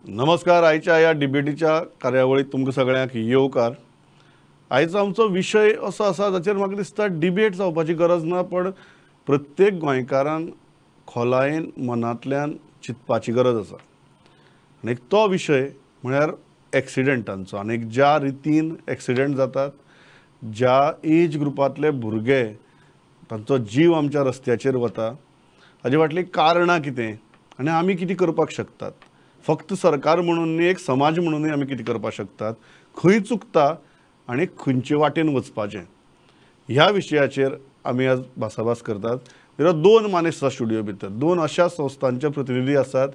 नमस्कार. आयच्या ह्या डिबेटीच्या कार्यावळीत तुमकां सगळ्यांक येवकार. आयचो आमचो विशय असो आसा जाचेर म्हाका दिसता डिबेट जावपाची गरज ना, पण प्रत्येक गोंयकारान खोलायेन मनांतल्यान चिंतपाची गरज आसा. आनी तो विशय म्हळ्यार एक्सिडेंटांचो, आनी ज्या रितीन एक्सिडेंट जातात, ज्या एज ग्रुपांतले भुरगे तांचो जीव आमच्या रस्त्याचेर वता, हाजे फाटलीं कारणां कितें आनी आमी कितें करपाक शकतात, फक्त सरकार म्हणून न्ही, एक समाज म्हणूनय आमी कितें करपाक शकतात, खंय चुकता आनी खंयचे वाटेन वचपाचें, ह्या विशयाचेर आमी आज भासाभास करतात. दोन मानेस्त आसा स्टुडियो भितर, दोन अशा संस्थांचे प्रतिनिधी आसात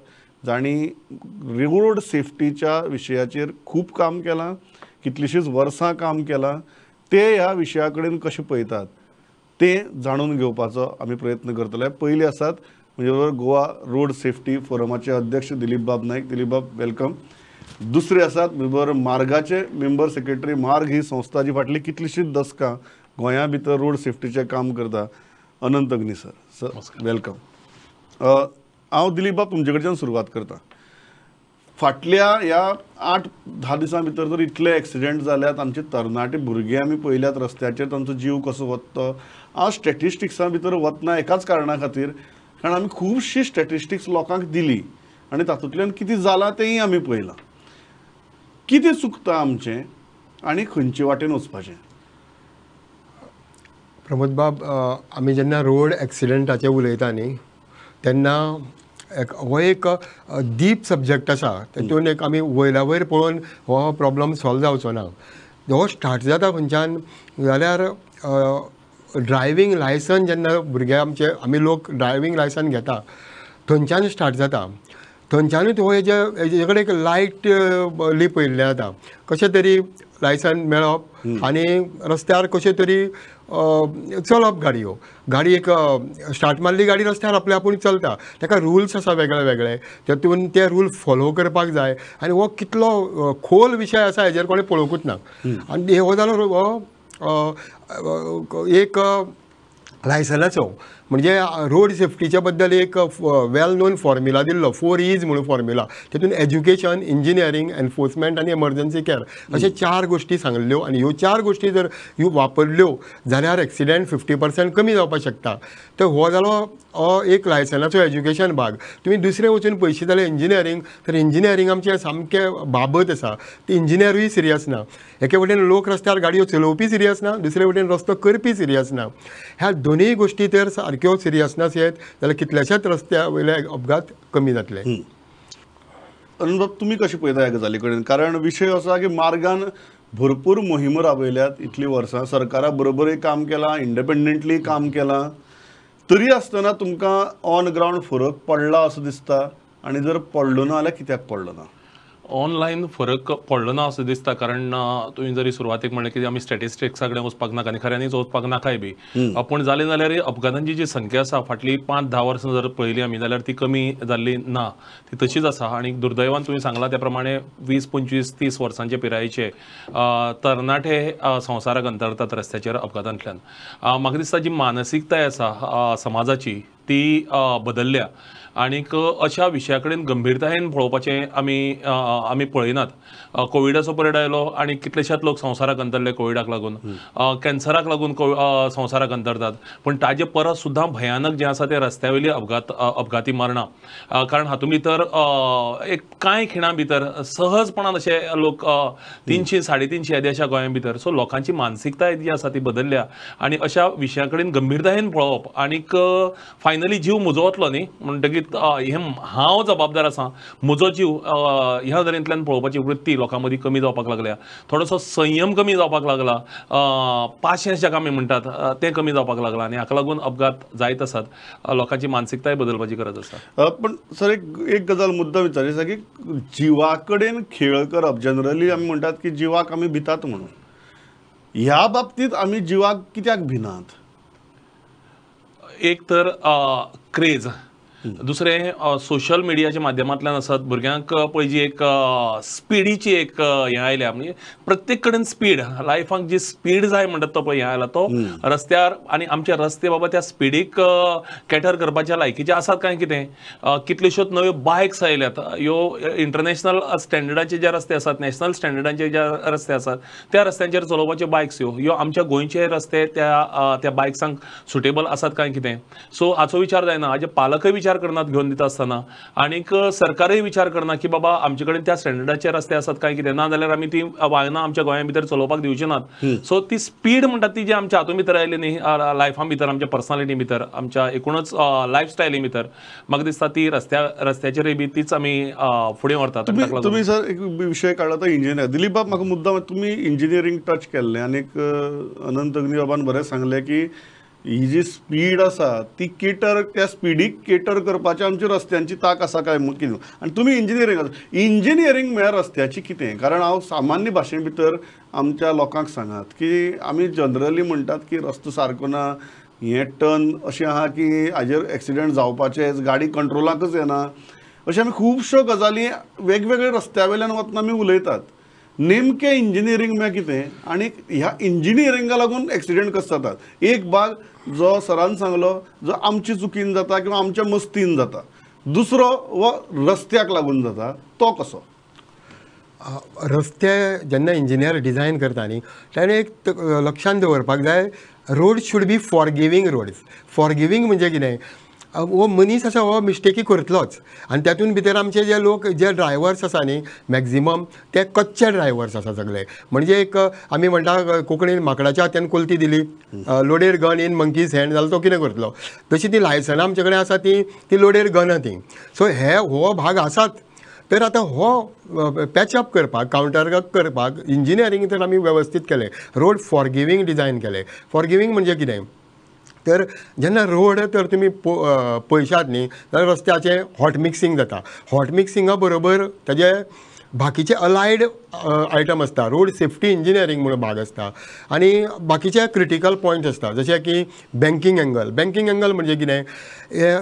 जांणी रोड सेफ्टीच्या विशयाचेर खूब काम केलां, कितलींशींच वर्सां काम केलां. ते ह्या विशया कडेन कशें पळयतात तें जाणून घेवपाचो आमी प्रयत्न करतले. पयलीं आसात म्हणजे बरोबर गोवा रोड सेफ्टी फोरमाचे अध्यक्ष दिलीप बाब नायक. दिलीप बाब, welcome. दुसरे आसात बरोबर मार्गाचे मेंबर सेक्रेटरी, मार्ग ही संस्था जी फाटली कितलींशींच दसकां गोंया भितर रोड सेफ्टीचें काम करता, अनंत अग्नी सर. Sir welcome. हांव दिलीप बाब तुमचे कडच्यान सुरवात करता. फाटल्या ह्या 8-10 दिसां भितर तर इतले एक्सिडेंट जाल्यात, आमचे तरणाटे भुरगे आमी पळयल्यात रस्त्याचेर तांचो जीव कसो वता. हांव स्टॅटिस्टिक्सां भितर वतना एकाच कारणा खातीर, कारण आमी खुबशी स्टॅटिस्टिक्स लोकांक दिली आनी तातूंतल्यान कितें जालां तेंय आमी पळयलां. कितें चुकता आमचें आनी खंयचे वाटेन वचपाचें? प्रमोद बाब, आमी जेन्ना रोड एक्सिडेंटाचेर उलयता न्ही तेन्ना हो एक डीप सब्जेक्ट आसा, तेतून एक आमी वयल्या वयर पळोवन हो प्रॉब्लम सॉल्व जावचो ना. हो स्टार्ट जाता खंयच्यान जाल्यार ड्रायव्हींग लायसन जेन्ना भुरगे आमचे आमी लोक ड्रायव्हींग लायसन घेता थंयच्यान स्टार्ट जाता. थंयच्यानूच हो हेजे कडेन एक लायटली पळयल्लें जाता, कशें तरी लायसन मेळप आनी रस्त्यार कशें तरी चलप. गाडयो गाडी एक स्टार्ट मारली गाडी रस्त्यार आपल्या आपूण चलता, ताका रुल्स आसा वेगळे वेगळे, तेतून ते रूल फॉलो करपाक जाय. आनी हो कितलो खोल विशय आसा हेजेर कोणें पळोवंकूच ना. आनी हो जालो हो एक लायसनाचो, म्हणजे रोड सेफ्टीच्या बद्दल एक वेल नोन फॉर्म्युला दिल्लो, 4 E's म्हणून फॉर्म्युला. तेतून एज्युकेशन, इंजिनियरींग, एनफोर्समेंट आनी एमर्जन्सी केअर अशे 4 गोश्टी सांगल्ल्यो. आनी ह्यो 4 गोश्टी जर ह्यो वापरल्यो जाल्यार एक्सिडेंट 50% कमी जावपाक शकता. तर हो जालो एक लायसनाचो एज्युकेशन भाग. तुमी दुसरें वचून पयशे जाल्यार इंजिनियरींग, तर इंजिनियरींग आमचें सामकें बाबत आसा. ती इंजिनियरूय सिरियस ना, एके वटेन लोक रस्त्यार गाडयो चलोवपी सिरियस ना, दुसरे वटेन रस्तो करपी सिरियस ना. ह्या दोनूय गोश्टी तर सारक्यो सिरियसनेस येत जाल्यार कितल्याशाच रस्त्या वयले अपघात कमी जातले. अनंत, तुमी कशें पळयता ह्या गजाली कडेन? कारण विशय असो आसा की मार्गान भरपूर मोहिमो राबयल्यात इतलीं वर्सां, सरकारा बरोबरूय काम केलां, इंडिपेंडंटली काम केलां, तरी आसतना तुमकां ऑन ग्रावंड फरक पडला असो दिसता? आनी जर पडलो ना जाल्यार कित्याक पडलो ना? ऑनलायन फरक पडलो ना असो दिसता, कारण तुवें जरी सुरवातेक म्हणलें की आमी स्टॅटिस्टिक्सा कडेन वचपाक नाका, आनी खऱ्यांनीच वचपाक नाकाय बी, पूण जालें जाल्यार अपघातांची जी संख्या आसा फाटलीं 5-10 वर्सां जर पळयली आमी जाल्यार ती कमी जाल्ली ना, ती तशीच आसा. आनी दुर्दैवान तुवें सांगलां त्या प्रमाणे 20, 25, 30 वर्सांचे पिरायेचे तरणाटे संवसाराक अंतरतात रस्त्याचेर अपघातांतल्यान. म्हाका दिसता जी मानसिकताय आसा समाजाची ती बदलल्या आनीक अशा विशया कडेन गंभीरतायेन पळोवपाचें आमी आमी पळयनात. कोविडाचो पिरियड आयलो आनी कितलेशेच लोक संवसाराक अंतरले कोविडाक लागून, कॅन्सराक लागून संवसाराक अंतरतात, पूण ताजे परस सुद्दां भयानक जें आसा तें रस्त्या वयली अपघाती मरणां. कारण हातूंत भितर एक कांय खिणां भितर सहजपणान अशे लोक 300, 350 येद्या अशा गोंया भितर. सो लोकांची मानसिकताय जी आसा ती बदलल्या आनी अशा विशया कडेन गंभीरतायेन पळोवप आनीक फायनली जीव म्हजो वतलो न्ही म्हणटकीर हें हांव जबाबदार आसा, म्हजो जीव ह्या नदरेंतल्यान पळोवपाची वृत्ती लोकां मदीं कमी जावपाक लागल्या, थोडोसो संयम कमी जावपाक लागला, पाशेंस जाका आमी म्हणटात तें कमी जावपाक लागलां आनी हाका लागून अपघात जायत आसात. लोकांची मानसिकताय बदलपाची गरज आसा. पण सर एक गजाल मुद्दा विचारची आसा की जिवा कडेन खेळ करप, जनरली आमी म्हणटात की जिवाक आमी भितात म्हणून, ह्या बाबतींत आमी जिवाक कित्याक भिनात? एक तर क्रेज, दुसरें सोशल मिडियाच्या माध्यमांतल्यान आसत भुरग्यांक पळय जी एक स्पिडीची एक हें आयल्या, म्हणजे प्रत्येक कडेन स्पीड, लायफाक जी स्पीड जाय म्हणटात तो पळय हें आयला तो रस्त्यार. आनी आमचे रस्ते बाबा त्या स्पिडीक कॅटर करपाच्या लायकीचे आसात काय कितें. कितल्योश्योच नव्यो बायक्स आयल्यात, ह्यो इंटरनॅशनल स्टँडर्डाचे जे रस्ते आसात, नॅशनल स्टँडर्डांचे जे रस्ते आसात त्या रस्त्यांचेर चलोवपाच्यो बायक्स ह्यो ह्यो आमच्या गोंयचे रस्ते त्या त्या बायक्सांक सुटेबल आसात काय कितें. सो हाचो विचार जायना, हाजे पालकय विचार करनात घेवन दिता आसतना, आनीक सरकारय विचार करना की बाबा आमचे कडेन त्या स्टँडर्डाचे रस्ते आसात काय कितें, ना जाल्यार आमी ती वाहनां आमच्या गोंया भितर चलोवपाक दिवचे नात. सो ती स्पीड म्हणटात ती जी आमच्या हातूंत भितर आयली न्ही, लायफा भितर, आमच्या पर्सनालिटी भितर, आमच्या एकूणच लायफस्टायली भितर, म्हाका दिसता ती रस्त्याचेरय बी तीच आमी फुडें व्हरतात. तुमी सर एक विशय काडला तो इंजिनियर दिलीप बाब, म्हाका मुद्दाम तुमी इंजिनियरींग टच केल्लें आनीक अनंत अग्नी बाबान बरें सांगलें की ही जी स्पीड आसा ती केटर, त्या स्पिडीक केटर करपाची आमची रस्त्यांची तांक आसा काय कितें. आनी तुमी इंजिनियरींग आसा, इंजिनियरींग म्हळ्यार रस्त्याची कितें, कारण हांव सामान्य भाशे भितर आमच्या लोकांक सांगात की आमी जनरली म्हणटात की रस्तो सारको ना, हें टर्न अशें आहा की हाजेर एक्सिडंट जावपाचेच, गाडी कंट्रोलाकच येना, अशें आमी खुबश्यो गजाली वेगवेगळ्या रस्त्या वयल्यान वतना आमी उलयतात. नेमकें इंजिनियरींग म्हळ्यार कितें आनी ह्या इंजिनियरिंगा लागून एक्सिडंट कशें जातात. एक भाग जो सरान सांगलो जो आमची चुकीन जाता किंवा आमच्या मस्तीन जाता, दुसरो हो रस्त्याक लागून जाता, तो कसो. रस्ते जेन्ना इंजिनियर डिझायन करता न्ही ताणें एक लक्षांत दवरपाक जाय, road should be forgiving roads. Forgiving म्हणजे कितें, हो मनीस आसा हो मिस्टेकी करतलोच, आनी तातूंत भितर आमचे जे लोक जे ड्रायवर्स आसा न्ही मॅक्झिमम ते कच्चे ड्रायवर्स आसा सगळे. म्हणजे एक आमी म्हणटा कोंकणीन माकडाच्या हातान कोलती दिली, loaded gun in monkey's hand जाल्यार तो कितें करतलो, तशी ती लायसनां आमचे कडेन आसा ती ती लोडेड गन ती. सो हे हो भाग आसात. तर आतां हो पॅचअप करपाक, कावंटर करपाक इंजिनियरींग तर आमी वेवस्थीत केलें, रोड फॉरगिवींग डिझायन केलें. फॉरगिवींग म्हणजे कितें, तर जेन्ना रोड तर तुमी पळयशात न्ही जाल्यार रस्त्याचें हॉट मिक्सिंग जाता, हॉट मिक्सिंगा बरोबर ताजे बाकीचे अलायड आयटम आसता, रोड सेफ्टी इंजिनियरींग म्हणून भाग आसता, आनी बाकीचे क्रिटिकल पॉयंट्स आसता, जशे की बँकींग एंगल. बँकींग एंगल म्हणजे कितें,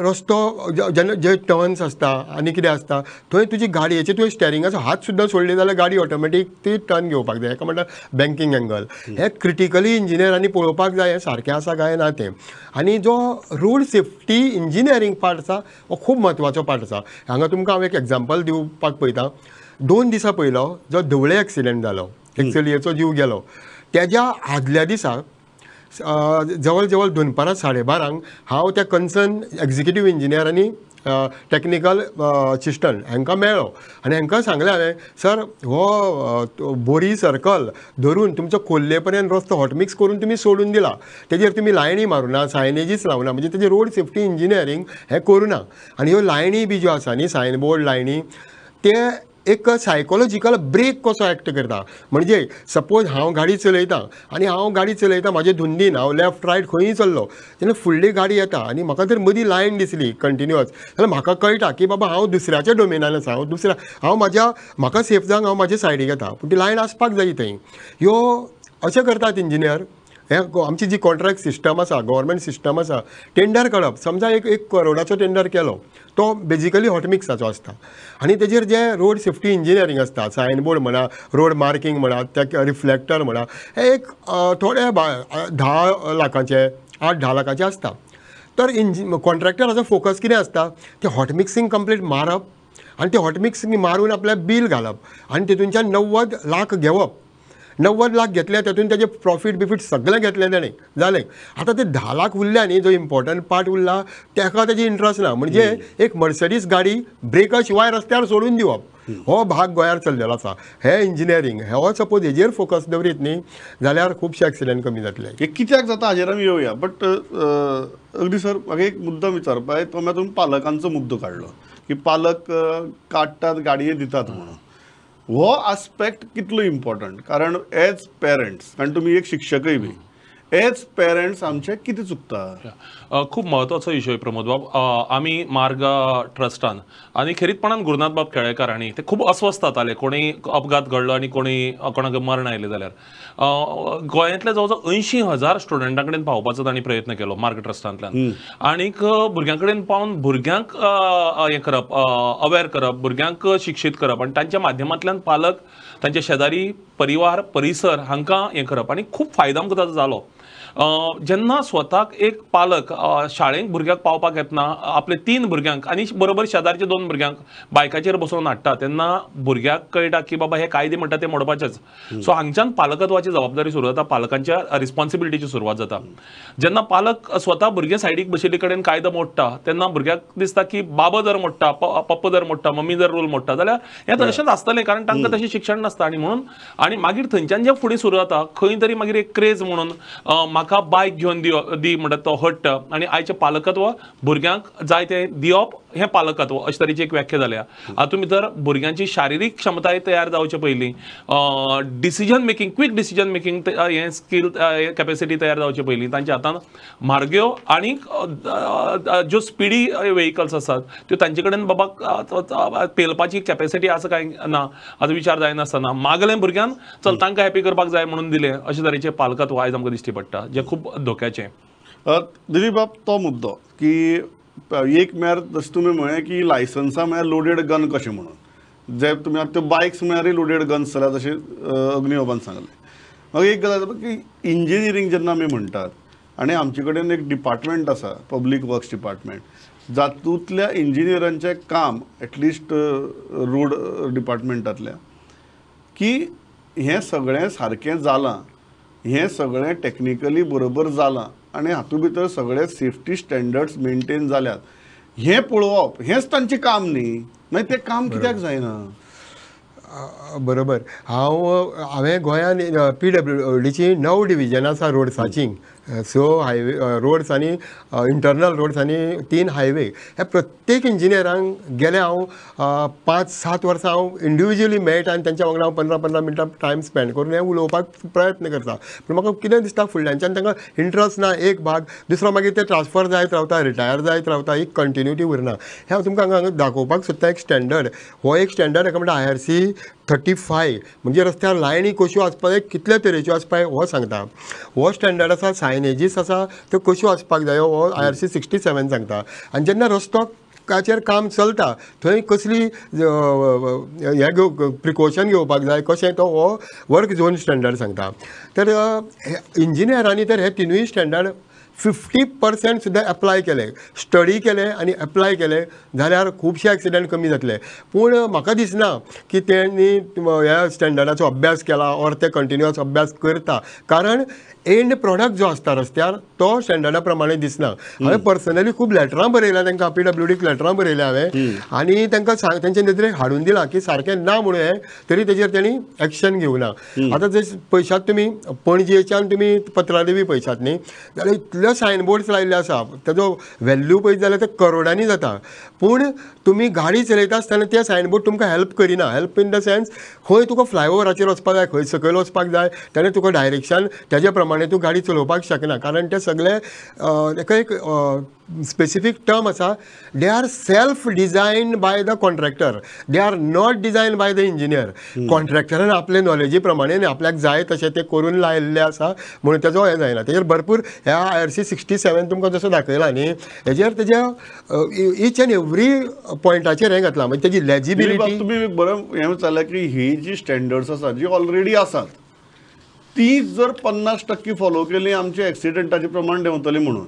रस्तो जेन्ना जे टर्न्स आसता आनी कितें आसता थंय तुजी गाडयेचे तुवें स्टेरिंगाचो हात सुद्दां सोडले जाल्यार गाडी ऑटोमॅटीक ती टर्न घेवपाक जाय, हेका म्हणटा बँकींग एंगल. हें क्रिटिकली इंजिनियरांनी पळोवपाक जाय हें सारकें आसा काय ना तें. आनी जो रोड सेफ्टी इंजिनियरींग पार्ट आसा हो खूब म्हत्वाचो पार्ट आसा. हांगा तुमकां हांव एक एग्जाम्पल दिवपाक पळयता. 2 दिसां पयलो जो धवळे एक्सिडंट जालो, एक चलयेचो जीव गेलो, तेज्या आदल्या दिसा जवळ जवळ दनपारां 12:30 हांव त्या कन्सर्न एग्जिक्युटीव इंजिनियर आनी टॅक्निकल असिस्टंट हांकां मेळ्ळो आनी हांकां सांगलें हांवें, सर हो बोरी सर्कल धरून तुमचो खोल्ले पर्यंत रस्तो हॉटमिक्स करून तुमी सोडून दिला, तेजेर तुमी लायनी मारुना, सायनेजीस लावना, म्हणजे तेजेर रोड सेफ्टी इंजिनियरींग हें करुना. आनी ह्यो लायनी बी ज्यो आसा न्ही, सायन बोर्ड लायनी, ते एक सायकोलॉजिकल ब्रेक कसो एक्ट करता. म्हणजे सपोज हांव गाडी चलयतां आनी हांव गाडी चलयता म्हाजे धुंदीन हांव लेफ्ट रायट खंयी चल्लो, तेन्ना फुडली गाडी येता आनी म्हाका जर मदीं लायन दिसली कंटिन्युअस जाल्यार म्हाका कळटा की बाबा हांव दुसऱ्याच्या डोमेनान आसा, हांव दुसऱ्या, हांव म्हाज्या म्हाका सेफ जावंक हांव म्हाज्या सायडीक येता, पूण ती लायन आसपाक जाय थंय. ह्यो अशें करतात इंजिनियर. हे आमची जी कॉन्ट्रॅक्ट सिस्टम आसा, गव्हर्मेंट सिस्टम आसा, टेंडर काडप, समजा एक करोडाचो टेंडर केलो तो बेजिकली हॉटमिक्साचो आसता आनी तेजेर जे रोड सेफ्टी इंजिनियरींग आसता, सायन बोर्ड म्हणा, रोड मार्कींग म्हणा, त्या रिफ्लेक्टर म्हणा, हे एक थोडे 10 लाखांचे 8-10 लाखांचे आसता. तर कॉन्ट्रॅक्टराचो फोकस कितें आसता, ते हॉटमिक्सिंग कंप्लीट मारप आनी ते हॉटमिक्सिंग मारून आपल्या बील घालप आनी तेतूनच्यान 90 लाख घेवप. 90 लाख घेतले तातूंत तेजे प्रॉफीट बिफीट सगळें घेतलें ताणें, जालें. आतां ते 10 लाख उरल्या न्ही, जो इम्पॉर्टंट पार्ट उरला ताका तेजी इंट्रस्ट ना. म्हणजे एक मर्सडीज गाडी ब्रेका शिवाय रस्त्यार सोडून दिवप हो भाग गोंयार चल्लेलो आसा. हे इंजिनियरींग हो सपोज हेजेर फोकस दवरीत न्ही जाल्यार खुबशे एक्सिडंट कमी जातले. हे कित्याक जाता हाजेर आमी येवया, बट अगदी सर म्हाका एक मुद्दो विचारपा, तो म्हळ्यार तुमी पालकांचो मुद्दो काडलो की पालक काडटात गाडये दितात म्हणून, हो आस्पेक्ट कितलो इम्पॉर्टंट, कारण एज पेरंट्स, कारण तुमी एक शिक्षकय बी, एज पेरंट्स आमचें कितें चुकता? खूब म्हत्वाचो विशय प्रमोद बाब. आमी मार्ग ट्रस्टान आनी खेरीतपणान गुरुनाथ बाब केळेकार हांणी ते खूब अस्वस्थ जाताले, कोणी अपघात घडलो आनी कोणी कोणाक मरण आयलें जाल्यार. गोंयांतले जवळ जवळ 80,000 स्टुडंटां कडेन पावपाचो तांणी प्रयत्न केलो मार्ग ट्रस्टांतल्यान, आनीक भुरग्यां कडेन पावन भुरग्यांक हें करप, अवेर करप, भुरग्यांक शिक्षीत करप आनी तांच्या माध्यमांतल्यान पालक, तांचे शेजारी, परिवार, परिसर हांकां हें करप आनी खूब फायदो आमकां ताचो जालो. जेन्ना स्वताक एक पालक शाळेंत भुरग्याक पावपाक येतना आपले 3 भुरग्यांक आनी बरोबर शेजारचे 2 भुरग्यांक बायकाचेर बसोवन हाडटा तेन्ना भुरग्याक कळटा की बाबा हे कायदे म्हणटा ते मोडपाचेच. सो हांगच्यान पालकत्वाची जबाबदारी सुरू जाता, पालकांच्या रिस्पॉन्सिबिलिटीची सुरवात जाता. जेन्ना पालक स्वता भुरगे सायडीक बशिल्ले कडेन कायदो मोडटा तेन्ना भुरग्याक दिसता की बाबा जर मोडटा, पप्पा जर मोडटा, मम्मी जर रूल मोडटा जाल्यार हें तशेंच आसतलें, कारण तांकां तशें शिक्षण नासता. आनी म्हणून आनी मागीर थंयच्यान जें फुडें सुरू जाता खंय तरी मागीर एक क्रेज म्हणून म्हाका बायक घेवन दी म्हणटा तो हट्ट, आनी आयचें पालकत्व भुरग्यांक जाय तें दिवप हें पालकत्व अशे तरेची एक व्याख्या जाल्या. हातूंत भितर भुरग्यांची शारिरीक क्षमताय तयार जावचे पयलीं, decision making, quick decision making हें स्कील कॅपेसिटी तयार जावचे पयलीं तांच्या हातान म्हारग्यो आनी ज्यो स्पिडी वेहिकल्स आसात त्यो तांचे कडेन बाबा पेलपाची कॅपेसिटी आसा काय ना हाचो विचार जायनासतना मागलें भुरग्यान चल तांकां हॅपी करपाक जाय म्हणून दिलें, अशे तरेचें पालकत्व आयज आमकां दिश्टी पडटा, जें खूब धोक्याचें. दिलीप बाब, तो मुद्दो की एक म्हळ्यार जशें तुमी म्हळें की लायसन्सां म्हळ्यार लोडेड गन कशें म्हणून, जे तुमी आतां त्यो बायक्स म्हळ्यारूय लोडेड गन्स जाल्या जशें अग्नी बाबान सांगलें. मागीर एक गजाल की इंजिनियरींग जेन्ना आमी म्हणटात आनी आमचे कडेन एक डिपार्टमेंट आसा पब्लीक वर्क्स डिपार्टमेंट, जातूंतल्या इंजिनियरांचें काम एटलिस्ट रोड डिपार्टमेंटांतल्या की हें सगळें सारकें जालां, हें सगळें टॅक्निकली बरोबर जालां आनी हातूंत भितर सगळे सेफ्टी स्टँडर्ड्स मेनटेन जाल्यात हें पळोवप हेंच तांचें काम न्ही, मागीर तें काम कित्याक जायना? बरोबर. हांवें गोंयांत PWDची 9 डिविजनां आसा रोड्साचीं, 6 हायवे रोड्स आनी इंटरनल रोड्स आनी 3 हायवे. ह्या प्रत्येक इंजिनियरांक गेले हांव 5-7 वर्सां हांव इंडिविज्युअली मेळटा आनी तांच्या वांगडा हांव 15-15 मिनटां टायम स्पेंड करून हें उलोवपाक प्रयत्न करता. पूण म्हाका कितें दिसता फुडल्याच्यान तांकां इंट्रस्ट ना एक भाग, दुसरो मागीर ते ट्रान्सफर जायत रावता, रिटायर जायत रावता, एक कंटिन्युटी उरना. हें हांव तुमकां हांगा दाखोवपाक सोदता एक स्टँडर्ड. हो एक स्टँडर्ड हाका म्हणटा IRC 35, म्हणजे रस्त्यार लायनी कश्यो आसपाक जाय, कितले तरेच्यो आसपाक जाय हो सांगता. हो स्टँडर्ड आसा, सायनेजीस आसा त्यो कश्यो आसपाक जाय हो IRC 67 सांगता. आनी जेन्ना रस्तो काचेर काम चलता थंय कसली हें घेव प्रिकॉशन घेवपाक जाय कशें, तो हो वर्क झोन स्टँडर्ड सांगता. तर इंजिनियरांनी तर हे 3 स्टँडर्ड 50% सुद्दां एप्लाय केले, स्टडी केले आनी एप्लाय केले जाल्यार खुबशे एक्सिडंट कमी जातले. पूण म्हाका दिसना की तेणी ह्या स्टँडर्डाचो अभ्यास केला ऑर ते कंटिन्युअस अभ्यास करता, कारण एंड प्रोडक्ट जो आसता रस्त्यार तो स्टँडर्डा प्रमाणे दिसना. हांवें पर्सनली खूब लेटरां बरयल्या तांकां, PWDक लेटरां बरयल्या हांवें आनी तांकां तेंच्या नदरेक हाडून दिलां की सारकें ना म्हणून हें, तरी तेजेर तेणी एक्शन घेवना. आतां जर पळयशात तुमी पणजेच्यान तुमी पत्रादेवी पळयशात न्ही जाल्यार इतले सायन बोर्ड्स लायिल्ले आसा, ताजो व्हॅल्यू पळयत जाल्यार ते करोडांनी जाता. पूण तुमी गाडी चलयता आसतना ते सायन बोर्ड तुमकां हेल्प करिना. हेल्प इन the sense खंय तुका फ्लायओवराचेर वचपाक जाय, खंय सकयल वचपाक जाय, ताणें तुका डायरेक्शन तेज्या प्रमाणे तूं गाडी चलोवपाक शकना, कारण ते सगळे ताका एक स्पेसिफीक टर्म आसा, they are self designed by the contractor, they are not designed by the engineer. कॉन्ट्रॅक्टरान आपले नॉलेजी प्रमाणे आपल्याक जाय तशें तें करून लायिल्लें आसा म्हणून तेजो हें जायना. तेजेर भरपूर ह्या IRC 67 तुमकां जसो दाखयला न्ही हेजेर तेज्या इच एंड एवरी पॉयंटाचेर हें घातलां, म्हणजे तेजी लेजिबिलिटी. तुमी बरें हें विचारलें की ही जी स्टँडर्ड्स आसा जी ऑलरेडी आसात ती जर 50% फॉलो केली आमचे एक्सिडंटाचें प्रमाण देंवतलें म्हणून,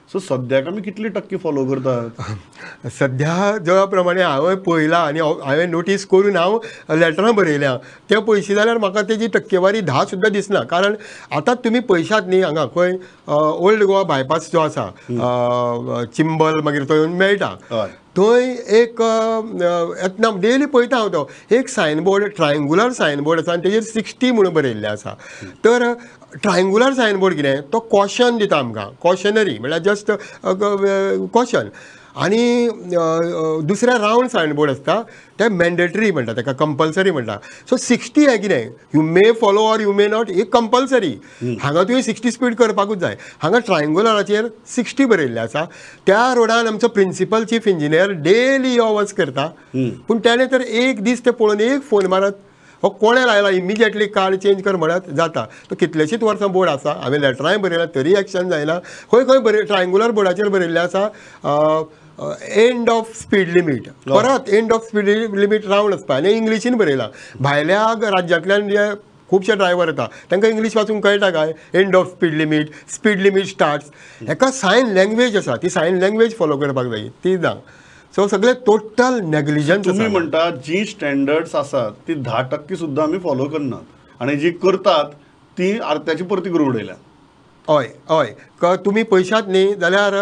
सो सद्याक आमी कितले टक्के फॉलो करतात? सद्या ज्या प्रमाणे हांवें पळयलां आनी हांवें नोटीस करून हांव लेटरां बरयल्या ते पयशे जाल्यार म्हाका तेजी टक्केवारी 10 सुद्दां दिसना. कारण आतां तुमी पयशात न्ही हांगा खंय ओल्ड गोवा बायपास जो आसा चिंबल मागीर तो येवन मेळटा, थंय एक येतना डेली पळयता हांव तो एक सायनबोर्ड, ट्रायंगुलर सायनबोर्ड आसा आनी तेजेर 60 म्हणून बरयल्लें आसा. तर ट्रायंगुलर सायनबोर्ड कितें तो कॉशन दिता आमकां, कॉशनरी म्हळ्यार जस्ट कॉशन. आनी दुसऱ्या रावंड सायन बोर्ड आसता ते मॅन्डेटरी म्हणटा ताका, कंपल्सरी म्हणटा. सो 60 हें कितें, you may follow or you may not, he compulsory. हांगा तुवें 60 स्पीड करपाकूच जाय. हांगा ट्रायंगुलराचेर 60 बरयल्लें आसा. त्या रोडान आमचो प्रिंसिपल चीफ इंजिनियर डेली यो वच करता, पूण तेणें तर एक दीस ते पळोवन एक फोन मारत हो कोणें लायला इमिजिएटली कार्ड चेंज कर म्हणत जाता. तो कितलेशींच वर्सां बोर्ड आसा, हांवें लेटरांय बरयलां तरी एक्शन जायना. खंय खंय बरय ट्रायंगुलर बोर्डाचेर बरयल्लें आसा एंड ऑफ स्पीड लिमीट, परत end of speed limit round आसता आनी इंग्लिशीन बरयलां. भायल्या राज्यांतल्यान जे खुबशे ड्रायवर येता तांकां इंग्लीश वाचूंक कळटा काय? End of speed limit, speed limit starts, हेका सायन लँग्वेज आसा, ती सायन लँग्वेज फॉलो करपाक जाय, ती ना. सो सगळे टोटल नेग्लिजन्स. तुम्ही म्हणता जी स्टँडर्ड्स आसात ती 10% सुद्दां आमी फॉलो करनात आनी जी करतात ती आरत्याची परती करून उडयल्या. हय हय, तुमी पयशात न्ही जाल्यार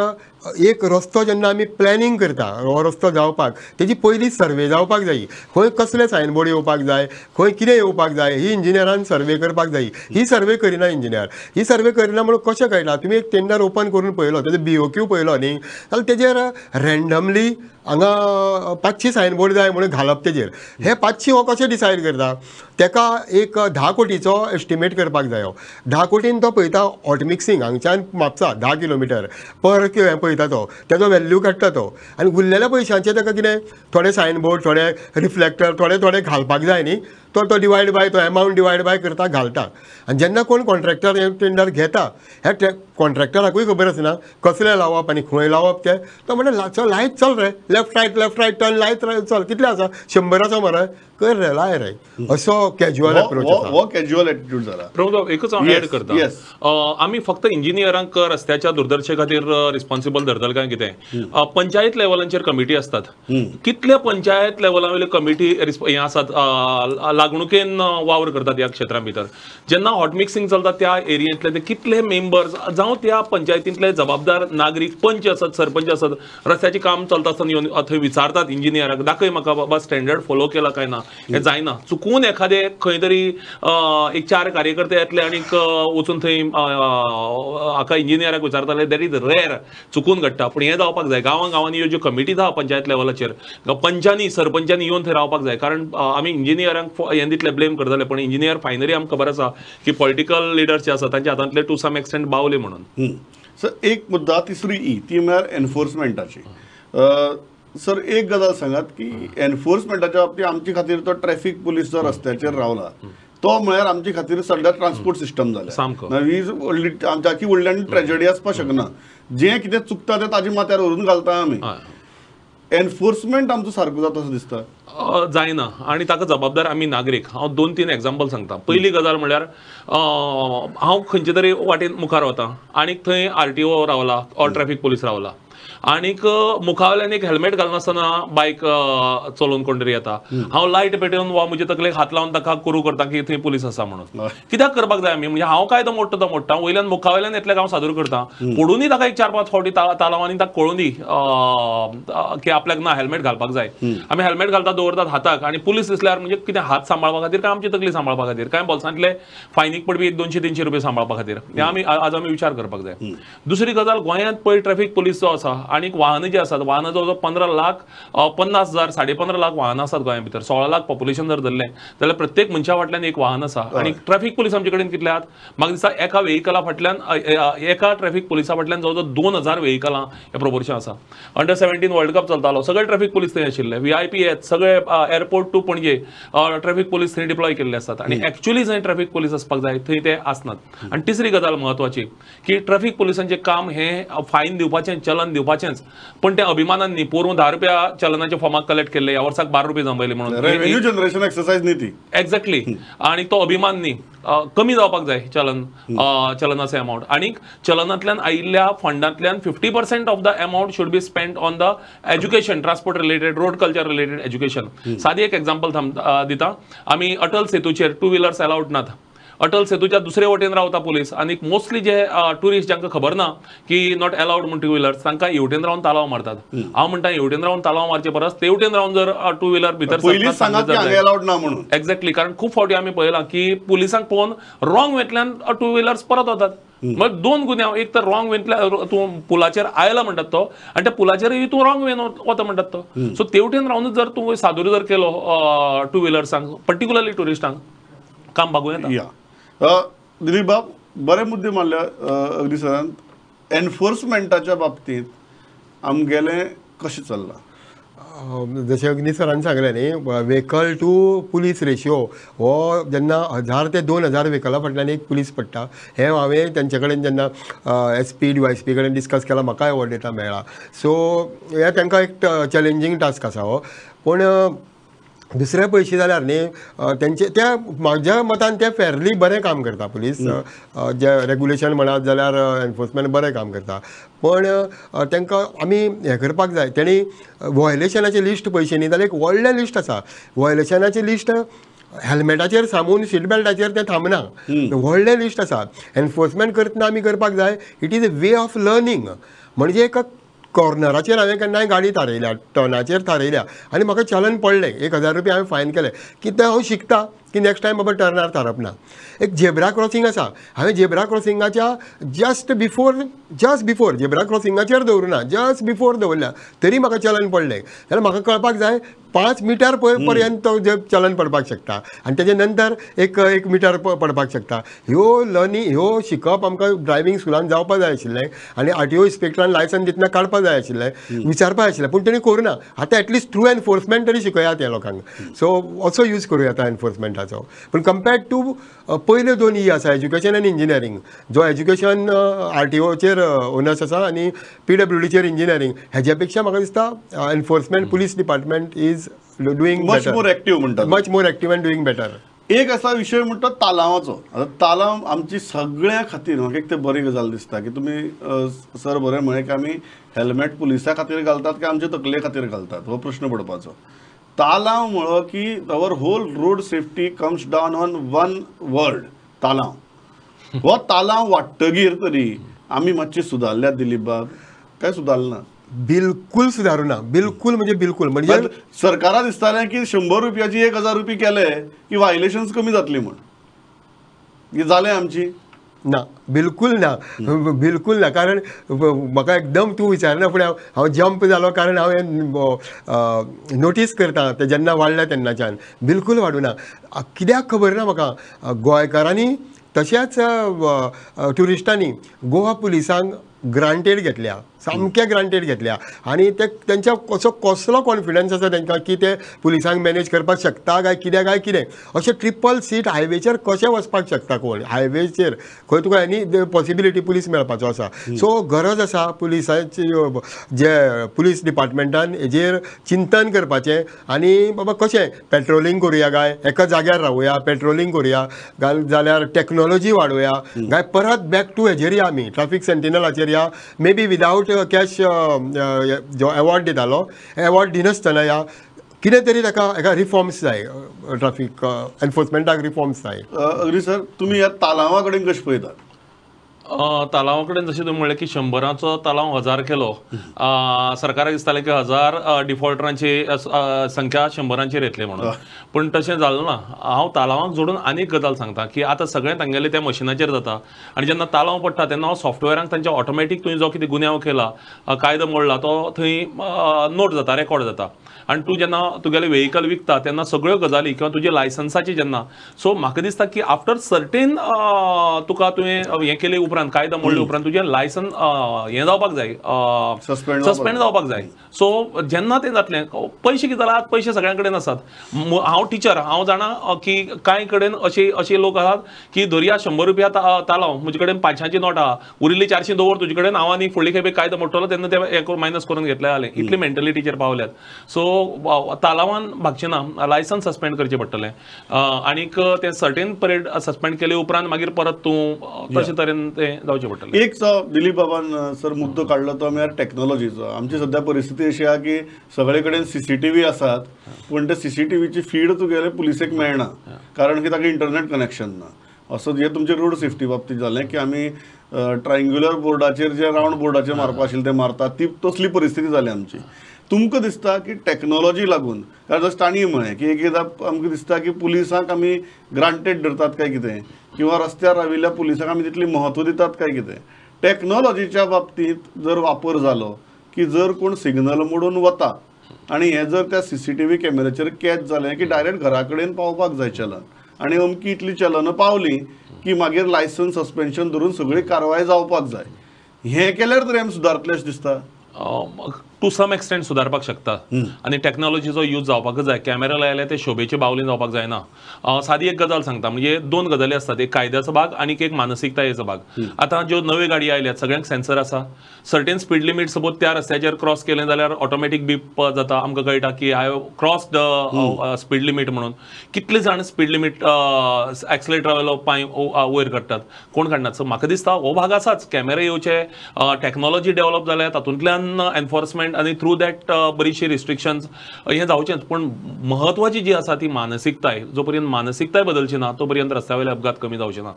एक रस्तो जेन्ना आमी प्लॅनिंग करता हो रस्तो जावपाक, तेजी पयली सर्वे जावपाक जाय, खंय कसले सायन बोर्ड येवपाक जाय, खंय कितें येवपाक जाय, ही इंजिनियरान सर्वे करपाक जाय. ही सर्वे करिना इंजिनियर, ही सर्वे करिना म्हणून कशें कळटा? तुमी एक टेंडर ओपन करून पळयलो, तेजो BOQ पळयलो न्ही जाल्यार तेजेर रँडमली हांगा 500 सायन बोर्ड जाय म्हणून घालप तेजेर. हे 500 हो कशें डिसायड करता? तेका एक 10 कोटीचो एस्टिमेट करपाक जायो. 10 कोटीन तो पळयता हॉट मिक्सिंग हांगच्यान म्हापसा 10 किलोमिटर पर हें पळयता तो, तेजो व्हॅल्यू काडटा तो, आनी उरलेल्या पयशांचें ताका कितें थोडे सायन बोर्ड, थोडे रिफ्लेक्टर, थोडे थोडे घालपाक जाय न्ही, तो तो डिवायड बाय तो एमावंट डिवायड बाय करता घालता. आनी जेन्ना कोण कॉन्ट्रॅक्टर हें टेंडर घेता, ह्या कॉन्ट्रॅक्टराकूय खबर आसना कसलें लावप आनी खंय लावप तें. तो म्हणटा चल लायत चल रे, लेफ्ट रायट टर्न लायत चल, कितले आसा 100 आसा मरे, कर रे लाय रे, असो कॅज्युअल अप्रोच आसा. हो कॅज्युअल एटिट्यूड जाला. प्रमोद एकूच हांव एड करता, आमी फक्त इंजिनियरांक रस्त्याच्या दुर्दर्शे खातीर रिस्पॉन्सिबल धरतले काय कितें? पंचायत लेवलांचेर कमिटी आसतात, कितले पंचायत लेवला वयल्यो कमिटी हें आसात लागणुकेन वावर करतात ह्या क्षेत्रां भितर. जेन्ना हॉट मिक्सिंग चलता त्या एरियेंतले ते कितले मेंबर्स जावं त्या पंचायतींतले जबाबदार नागरीक, पंच आसत, सरपंच आसत, रस्त्याचें काम चलता आसतना येवन थंय विचारतात इंजिनियराक, दाखय म्हाका बाबा स्टँडर्ड फॉलो केला काय ना. हें जायना. चुकून एखादे खंय तरी एक 4 कार्यकर्ते येतले आनीक वचून थंय हाका इंजिनियराक विचारताले, that is rare, चुकून घडटा. पूण हें जावपाक जाय. गांवां गांवांनी ह्यो ज्यो कमिटी आसा पंचायत लेवलाचेर, पंचांनी सरपंचांनी येवन थंय रावपाक जाय. कारण आमी इंजिनियरांक हें दितले ब्लेम करतले, पण इंजिनियर फायनली आमकां खबर आसा की पॉलिटिकल लिडर्स जे आसा तांच्या हातांतले टू सम एक्सटेंट बावले म्हणून. सर एक मुद्दा, तिसरी ई ती म्हळ्यार एनफोर्समेंटाची. सर एक गजाल सांगात की एनफोर्समेंटाच्या बाबतींत आमचे खातीर तो ट्रॅफिक पुलीस जो रस्त्याचेर रावला तो म्हळ्यार आमचे खातीर सगळ्या ट्रान्सपोर्ट सिस्टम जाल्या सामको. ही व्हडली आमच्या व्हडली आनी ट्रेजडी आसपाक शकना. जें कितें चुकता तें ताजे माथ्यार व्हरून घालता आमी. एनफोर्समेंट आमचो सारको जाता असो दिसता जायना आनी ताका जबाबदार आमी नागरीक. हांव 2-3 एग्जाम्पल सांगता. पयली गजाल म्हणल्यार हांव खंयचे तरी वाटेन मुखार वता आनी थंय RTO रावला ऑर ट्रॅफिक पुलीस रावला आनीक मुखावयल्यान एक हेल्मेट घालनासतना बायक चलोवन कोण तरी येता, हांव लायट पेटोवन वा म्हजे तकलेक हात लावन ताका कुरू करता की थंय पुलीस आसा म्हणून. कित्याक करपाक जाय आमी? म्हणजे हांव काय तो मोडटा तो मोडटा, वयल्यान मुखावयल्यान येतल्याक हांव सादूर करता, पडुनी ताका एक 4-5 फावटी तालाव आनी ताका कळूं दी की आपल्याक ना हेल्मेट घालपाक जाय. आमी हेल्मेट घालता दवरतात हाताक आनी पुलीस दिसल्यार म्हणजे कितें हात सांबाळपा खातीर काय आमची तकली सांबाळपा खातीर, काय बोल्सांतले फायनीक पडपी 100-200-300 रुपये सांबाळपा खातीर, हें आमी आज आमी विचार करपाक जाय. दुसरी गजाल, गोंयांत पळय ट्रॅफिक पुलीस जो आसा आनी वाहनां जी आसात, वाहनां जवळ जवळ 15,50,000 15.5 लाख वाहनां आसात गोंया भितर. 16 लाख पॉप्युलेशन जर धरलें जाल्यार प्रत्येक मनशा फाटल्यान एक वाहन आसा. आनी ट्रॅफिक पुलीस आमचे कडेन कितले आहात? म्हाका दिसता एका वेहिकला फाटल्यान, एका ट्रॅफिक पुलिसा फाटल्यान जवळ जवळ 2000 वेहिकलां हें प्रोपोर्शन आसा. अंडर 17 वर्ल्ड कप चलतालो, सगळे ट्रॅफिक पुलीस थंय आशिल्ले, VIP येत सगळे airport to Panaji traffic police थंय डिप्लॉय केल्ले आसात. आनी एक्च्युअली जंय ट्रॅफिक पुलीस आसपाक जाय थंय ते आसनात. आनी तिसरी गजाल म्हत्वाची की ट्रॅफिक पुलिसांचें काम हें फायन दिवपाचें, चलन दिवपाचेंच, पण ते अभिमानान न्ही. पोरूं 10 रुपया चलनाच्या फॉर्माक कलेक्ट केल्ले, ह्या वर्साक 12 रुपये जमयले म्हणून. रेव्हेन्यू जनरेशन एक्सरसाइज न्ही ती. एक्झॅक्टली. आनी तो अभिमान न्ही, कमी जावपाक जाय चलन, चलनाचे अमावंट. आनी चलनांतल्यान आयिल्ल्या फंडांतल्यान 50% of the amount should be spend on the education, transport related, road culture related education. सादी एक एग्जाम्पल दिता, आमी अटल सेतूचेर 2 व्हिलर्स अलाउड नात. अटल सेतूच्या दुसरे वटेन रावता पुलीस आनी मोस्टली जे ट्युरिस्ट जांकां खबर ना की not allowed म्हूण टू व्हिलर्स तांकां हेवटेन रावन तालांव मारतात. हांव म्हणटा हेवटेन रावन तालांव मारचे परस तेवटेन रावन जर टू व्हिलर भितर एक्झॅक्टली, कारण खूब फावटी आमी पळयलां की पुलिसांक पळोवन रॉंग वेंतल्यान टू व्हिलर्स परत वतात. मग दोन गुन्यांव, एक तर रॉंग वेंतल्यान तूं पुलाचेर आयला म्हणटात तो आनी त्या पुलाचेरय तूं रॉंग वेन वता म्हणटात तो. सो तेवटेन रावनूच जर तूं सादूर जर केलो टू व्हिलर्सांक, पर्टिक्युलरली ट्युरिस्टांक, काम भागूं येता. दिलीप बाब बरे मुद्दे मारल्या अगदी सरान. एनफोर्समेंटाच्या बाबतींत आमगेलें कशें चल्लां? जशें अग्नी सरान सांगलें न्ही, व्हेकल टू पुलीस रेशियो हो जेन्ना 1000 ते 2000 व्हेकला फाटल्यान एक पुलीस पडटा, हें हांवें तेंचे कडेन जेन्ना S P D Y S P कडेन डिस्कस केलां, म्हाकाय हो डेटा मेळ्ळा. सो हें तांकां एक चॅलेंजींग टास्क आसा हो. पूण दुसरे पळयशी जाल्यार न्ही तेंचे त्या म्हाज्या मतान ते फेरली बरें काम करता पुलीस, जे रेगुलेशन म्हणात जाल्यार एनफोर्समेंट बरें काम करता. पण तांकां आमी हें करपाक जाय, तेणी व्हायलेशनाचें लिस्ट पळयशें न्ही जाल्यार एक व्हडलें लिस्ट आसा. व्हायलेशनाचें लिस्ट हेल्मेटाचेर थांबून सीट बेल्टाचेर तें थांबना, व्हडलें लिस्ट आसा. एनफोर्समेंट करतना आमी करपाक जाय, it is a way of learning. म्हणजे एक कॉर्नराचेर हांवें केन्नाय गाडी थारयल्या, टर्नाचेर थारयल्या आनी म्हाका चलन पडलें, 1000 रुपया हांवें फायन केलें, कितें हांव शिकता की नेक्स्ट टायम बाबा टर्नार थारप ना. एक झेब्रा क्रॉसिंग आसा, हांवें झेब्रा क्रॉसिंगाच्या जस्ट बिफोर झेब्रा क्रॉसिंगाचेर दवरुना, जस्ट बिफोर दवरल्या तरी म्हाका चलन पडलें. जाल्यार म्हाका कळपाक जाय 5 मिटर पर्यंत जे चलन पडपाक शकता आनी तेजे नंतर एक मिटर पडपाक शकता. ह्यो लर्निंग, ह्यो शिकप आमकां ड्रायव्हिंग स्कुलान जावपाक जाय आशिल्लें आनी आरटीओ इन्स्पेक्टरान लायसन्स दितना काडपाक जाय आशिल्लें, विचारपाक जाय आशिल्लें, पूण तेणी करूं ना. आतां एटलिस्ट थ्रू एनफोर्समेंट तरी शिकयात ह्या लोकांक. सो असो यूज करूं येता एनफोर्समेंटाचो. पूण कंपेर्ड टू पयल्यो दोन ई आसा, एज्युकेशन आनी इंजिनियरींग, जो एज्युकेशन आरटीओचेर ओनर्स आसा आनी पीडब्ल्यूडीचेर इंजिनियरींग, हेज्या पेक्षा म्हाका दिसता enforcement police department is doing much more active म्हणटा, much more active and doing better. एक असा विशय म्हणटा तालावाचो. आतां तालांव आमची सगळ्या खातीर म्हाका एक ते बरी गजाल दिसता की तुमी सर बरें म्हळें की आमी हेल्मेट पुलिसा खातीर घालतात काय आमचे तकले खातीर घालतात, हो प्रश्न पडपाचो. तालांव म्हळो की our whole road safety comes down on one word, तालांव. हो तालांव वाडटगीर तरी आमी मातशी सुदारल्यात दिलीप बाब, काय सुदारना? बिलकुल सुदारूं ना, बिलकुल म्हणजे बिलकुल. म्हणजे सरकारा दिसतालें की 100 रुपयाची 1000 रुपये केले की व्हायलेशन्स कमी जातली म्हूण, जालें आमची ना, बिलकुल ना, बिलकुल ना. कारण म्हाका एकदम तूं विचारना फुडें हांव जंप जालो, कारण हांवें नोटीस करता तें जेन्ना वाडलें तेन्नाच्यान बिलकुल वाडूना. कित्याक खबर ना म्हाका, गोंयकारांनी तशेंच ट्युरिस्टांनी गोवा पुलिसांक ग्रांटेड घेतल्या, सामके ग्रांटेड घेतल्या आनी ते तेंच्या कसो कसलो कॉन्फिडन्स आसा तेंकां की ते पुलिसांक मॅनेज करपाक शकता काय कितें काय कितें. अशें ट्रिपल सीट हायवेचेर कशें वचपाक शकता कोण? हायवेचेर खंय तुका एनी पॉसिबिलिटी पुलीस मेळपाचो आसा. सो गरज आसा पुलिसांची, जे पुलीस डिपार्टमेंटान हेजेर चिंतन करपाचें आनी बाबा कशें पेट्रोलिंग करुया काय एका जाग्यार रावया, पेट्रोलिंग करुया जाल्यार टॅक्नोलॉजी वाडोवया काय परत बॅक टू हेजेर या आमी ट्राफीक सेंटिनलाचेर या, मे बी विदावट कॅश जो एवॉर्ड दितालो एवॉर्ड दिनासतना या कितें तरी ताका एका रिफॉर्म्स जाय, ट्राफीक एनफोर्समेंटाक रिफॉर्म्स जाय. अग्री सर, तुमी ह्या तालांवा कडेन कशें पळयतात? तालांवा कडेन जशें तुमी म्हणलें की 100चो तालांव 1000 केलो, सरकाराक दिसतालें की 1000 डिफॉल्टरांची संख्या 100 येतली म्हणून, पूण तशें जालें ना. हांव तालांवाक जोडून आनी एक गजाल सांगता की आतां सगळें तांगेलें त्या मशिनाचेर जाता आनी जेन्ना तालांव पडटा तेन्ना सॉफ्टवेरांक तांच्या ऑटोमॅटीक तुवें जो कितें गुन्यांव केला, कायदो मोडला तो थंय नोट जाता, रेकॉर्ड जाता. आनी तूं जेन्ना तुगेलें व्हेकल विकता तेन्ना सगळ्यो गजाली किंवा तुजे लायसन्साची जेन्ना, सो म्हाका दिसता की आफ्टर सर्टेन तुका तुवें हें केले उपरांत, कायदो मोडले उपरांत तुजें लायसन हें जावपाक जाय, सस्पेंड जावपाक जाय. सो जेन्ना तें जातलें, पयशे कितें जाल्यार आज पयशे सगळ्यां कडेन आसात. हांव टिचर, हांव जाणा की कांय कडेन अशे लोक आसात की धरया 100 रुपया तालांव, म्हजे कडेन 500ची नोट आहा, उरिल्ली 400 दवर तुजे कडेन, हांव आनी फुडले खेपे कायदो मोडटलो तेन्ना ते मायनस करून घेतले जालें. इतली मेंटलिटीचेर पावल्यात. सो तालांवान भागचें ना, लायसन्स सस्पेंड करचें पडटलें आनीक तें सर्टेन पिरियड सस्पेंड केले उपरांत मागीर परत तूं तशे तरेन तें जावचें पडटलें. एक दिलीप बाबान सर मुद्दो काडलो तो म्हळ्यार टॅक्नोलॉजीचो. आमची सद्या परिस्थिती अशी आहा की सगळे कडेन सीसीटीव्ही आसात, पूण ते सीसीटीव्हीची फीड तुगेले पुलिसेक मेळना, कारण की ताका इंटरनेट कनेक्शन ना. असो हे तुमचे रोड सेफ्टी बाबतीत जालें की आमी ट्रायंग्युलर बोर्डाचेर जे रावंड बोर्डाचेर मारपा आशिल्लें ते मारतात, ती तसली परिस्थिती जाली आमची. तुमकां दिसता की टॅक्नोलॉजी लागून, कारण जशें तांणी म्हळें की एक एकदां आमकां दिसता की पुलिसांक आमी ग्रांटेड धरतात काय कितें, किंवा रस्त्यार राविल्ल्या पुलिसांक आमी तितली म्हत्व दितात काय कितें. टॅक्नोलॉजीच्या बाबतींत जर वापर जालो की जर कोण सिग्नल मोडून वता आनी हें जर त्या CCTV कॅमेऱ्याचेर कॅच जालें की डायरेक्ट घरा कडेन पावपाक जाय चलन, आनी अमकी इतली चलनां पावली की मागीर लायसन्स सस्पेन्शन धरून सगळी कारवाय जावपाक जाय. हें केल्यार तरी आमी सुदारतले अशें दिसता. टू सम एक्सटेंट सुदारपाक शकता आनी टॅक्नॉलॉजीचो यूज जावपाकच जाय. कॅमेरा लायल्यार ते शोभेचे बावलीन जावपाक जायना. सादी एक गजाल सांगता, म्हणजे दोन गजाली आसतात, एक कायद्याचो भाग आनी एक मानसीकतायेचो भाग. आतां ज्यो नव्यो गाडी आयल्यात सगळ्यांक सेन्सर आसा, सर्टेन स्पीड लिमीट सपोज त्या रस्त्याचेर क्रॉस केलें जाल्यार ऑटोमॅटीक बीप जाता, आमकां कळटा की I cross the speed limit म्हणून. कितले जाण स्पीड लिमीट एक्सलेटरा वयलो पांय वयर काडटात, कोण काडनात. सो म्हाका दिसता हो भाग आसाच, कॅमेरा येवचे, टॅक्नॉलॉजी डेव्हलप जाल्या तातूंतल्यान एनफोर्समेंट आनी थ्रू that बरीचशी रिस्ट्रिक्शन्स हें जावचेंच. पूण म्हत्वाची जी आसा ती मानसिकताय, जो पर्यंत मानसिकताय बदलची ना तो पर्यंत रस्त्या वयले अपघात कमी जावचे ना.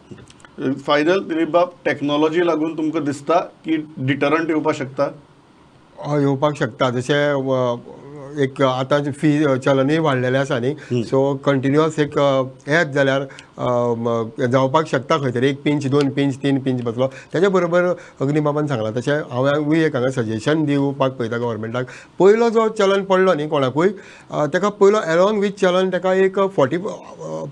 फायनल दिलीप बाब, टॅक्नॉलॉजी लागून तुमकां दिसता की डिटरंट येवपाक शकता? हय, येवपाक शकता. जशें एक आतां फी चलनूय वाडलेलें आसा न्ही, सो कंटिन्युअस एक येत जाल्यार जावपाक शकता खंय तरी एक पिंच, 2 पिंच, 3 पिंच बसलो. तेज्या बरोबर अग्निबाबान सांगलां तशें हांवूय एक हांगा सजेशन दिवपाक पळयता गव्हर्मेंटाक. पयलो जो चलन पडलो न्ही कोणाकूय, ताका पयलो एलॉंग वीथ चलन ताका एक 40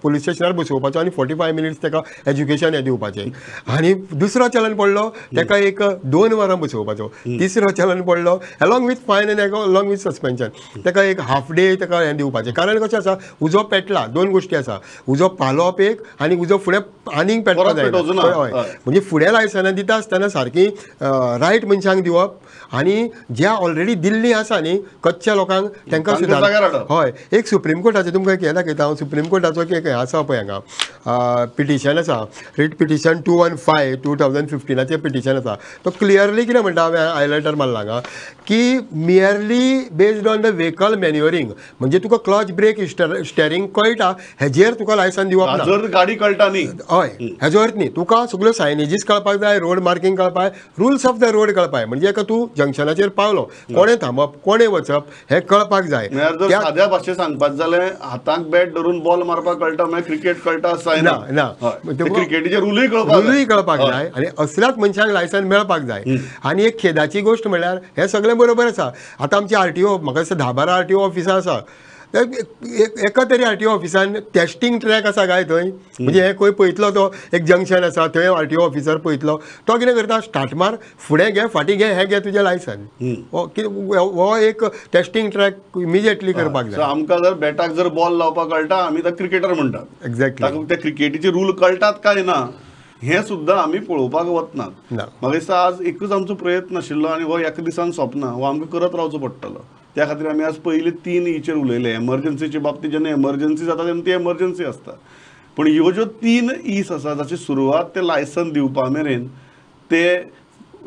पुलीस स्टेशनार बसोवपाचो आनी 45 मिनिट्स ताका एज्युकेशन हें दिवपाचें. आनी दुसरो चलन पडलो ताका एक 2 वरां बसोवपाचो. तिसरो चलन पडलो along with fine and along with suspension ताका एक हाफ डे ताका हें दिवपाचें. कारण कशें आसा, उजो पेटला, दोन गोश्टी आसा, उजो पालोवप एक आनी उजो फुडें आनीक पेटपा जायना. हय, म्हणजे फुडें लायसनां दिता आसतना सारकी रायट मनशांक दिवप आनी ज्या ऑलरेडी दिल्ली आसा न्ही कच्च्या लोकांक तांकां सुद्दां. हय, एक सुप्रीम कोर्टाचें तुमकां एक हें दाखयता हांव. सुप्रीम कोर्टाचो एक हें आसा पळय हांगा पिटिशन आसा, रिट पिटिशन 215 2015 पिटिशन आसा. तो क्लियरली कितें म्हणटा, हांवें हायलायटर मारला हांगा की merely based on the vehicle manoeuvring, म्हणजे तुका क्लच ब्रेक स्टेरींग कळटा हेजेर तुका लायसन दिवप ना. जर गाडी कळटा न्ही, हय, हेजो अर्थ न्ही, तुका सगळ्यो सायनेजीस कळपाक जाय, रोड मार्किंग कळपाक, रुल्स ऑफ the road कळपाक. म्हणजे एका तूं जंक्शनाचेर पावलो, कोणें थांबप कोणें वचप हें कळपाक जाय. साद्या भाशेन सांगपाक जाल्यार हाताक बॅट धरून बॉल मारपाक कळटा म्हळ्यार क्रिकेट कळटा जायना. ना, क्रिकेटीचे रुलूय कळपाक जाय आनी असल्याच मनशांक लायसन मेळपाक जाय. आनी एक खेदाची गोश्ट म्हणल्यार हें सगळें बरोबर आसा. आतां आमची RTO, म्हाका दिसता 10-12 RTO ऑफिसां आसा, एका तरी RTO ऑफिसान टेस्टिंग ट्रॅक आसा काय थंय, म्हणजे हें खंय पळयतलो तो एक जंक्शन आसा थंय RTO officer पळयतलो, तो कितें करता, स्टार्ट मार, फुडें घे, फाटीं घे, हें घे तुजें लायसन. हो एक टेस्टिंग ट्रॅक इमिजिएटली करपाक जाय. आमकां जर बॅटाक जर बॉल लावपाक कळटा आमी ताका क्रिकेटर म्हणटात. एक्झॅक्टली, त्या क्रिकेटीचे रूल कळटात काय ना हें सुद्दां आमी पळोवपाक वचनात. म्हाका दिसता आज एकूच आमचो प्रयत्न आशिल्लो आनी हो एका दिसान सोंपना, हो आमकां करत रावचो पडटलो. त्या खातीर आमी आज पयली 3 ईचेर उलयले. एमर्जन्सीचे बाबतींत जेन्ना एमर्जन्सी जाता तेन्ना ती एमर्जन्सी आसता, पूण ह्यो ज्यो 3 ईस आसा जाची सुरवात ते लायसन दिवपा मेरेन ते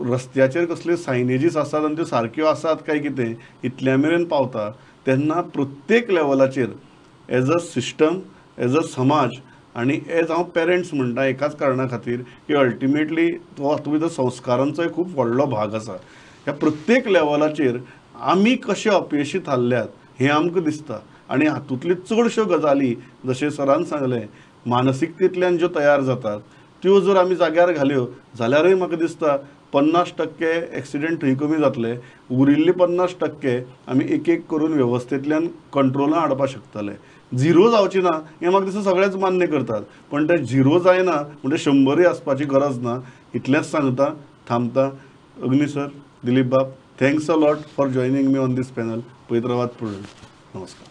रस्त्याचेर कसल्यो सायनेजीस आसात आनी त्यो सारक्यो आसात काय कितें इतल्या मेरेन पावता तेन्ना प्रत्येक लेवलाचेर as a system, as a समाज आनी एज हांव पेरंट्स म्हणटा एकाच कारणा खातीर की अल्टिमेटली तो हातूंत भितर संस्कारांचोय खूब व्हडलो भाग आसा. ह्या प्रत्येक लेवलाचेर आमी कशे अपेशी थारल्यात हें आमकां दिसता आनी हातूंतल्यो चडश्यो गजाली जशें सरान सांगलें मानसिकतेंतल्यान ज्यो तयार जातात त्यो जर आमी जाग्यार घाल्यो जाल्यारूय म्हाका दिसता 50% एक्सिडंट थंय कमी जातले, उरिल्ले 50% आमी एक एक करून वेवस्थेंतल्यान कंट्रोलान हाडपाक शकतले. झिरो जावची ना हें म्हाका दिसता सगळेच मान्य करतात, पण ते झिरो जायना म्हणजे 100 आसपाची गरज ना. इतलेंच सांगता थांबता. अग्नी सर, दिलीप बाब, thanks a lot for joining me on this panel. पळयत रावात प्रुडंट. नमस्कार.